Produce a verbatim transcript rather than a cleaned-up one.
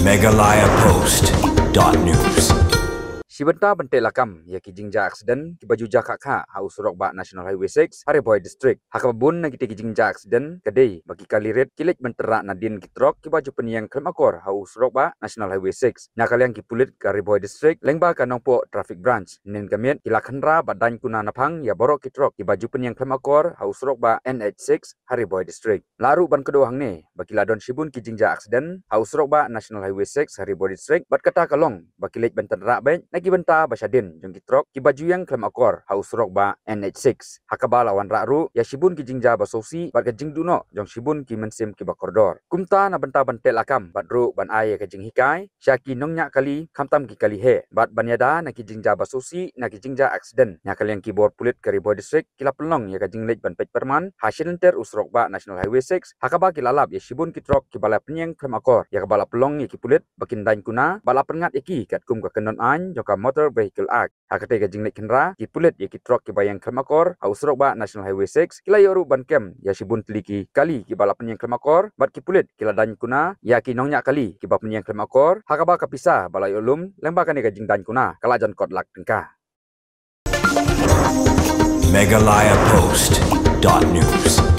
Meghalaya Post dot news. Shi bynta ban teh lakam ïa ki jingjia aksiden kiba ju jia khah khah ha u surok bah National Highway six ha Ri Bhoi District. Ha kaba bun na kitei ki jingjia aksiden ka dei ba ki kali rit ki leit ban tynrah nadien ki trok kiba ju pynïeng khlem akor ha u surok bah National Highway six. Na ka liang ki pulit ka Ri Bhoi District lyngba ka Nongpoh Traffic Branch, hynnin ka miet ki la khynra bad daiñ kuna naphang ïa baroh ki trok kiba ju pynïeng khlem akor ha u surok bah N H six ha Ri Bhoi District. La ruh ban kdew hangne ba ki la don shibun ki jingjia aksiden ha u surok bah National Highway six ha Ri Bhoi District, bad kata ka long ba ki leit ban tynrah beit na ki bynta ba shadien jong ki trok kiba ju ïeng khlem akor ha u surok bah N H six. Ha kaba la wanrah ruh ïa shibun ki jingjia ba sngewsih bad ka jingduh noh jong shibun ki mynsiem kiba kordor. Kumta na bynta ban teh lakam bad ruh ban ai ïa ka jinghikai sha ki nongñiah kali khamtam ki kali heh bad ban ïada na ki jingjia ba sngewsih na ki jingjia aksiden, na ka liang ki bor pulit ka Ri Bhoi District ki la pynlong ïa ka jingleit ban peit pyrman ha shilynter u surok bah National Highway six, ha kaba ki la lap ïa shibun ki trok kiba la pynïeng khlem akor, ïa kaba la pynlong ïa ki pulit ba kin daiñ kuna bad la pynngat ïa ki katkum ka kyndon aiñ jong ka Motor Vehicle Act. Ha katei ka jingleit khynra ki pulit ïa ki trok kiba ïeng khlem akor ha u surok bah National Highway six ki la ïoh ruh ban kem ïa shibun tylli ki kali kiba la pynïeng khlem akor bad ki pulit ki la daiñ kuna ïa ki nongñiah kali kiba pynïeng khlem akor, ha kaba ka pisa ba la ïoh lum lyngba kane ka jingdaiñ kuna ka la jan kot lak tyngka. Meghalaya Post dot news.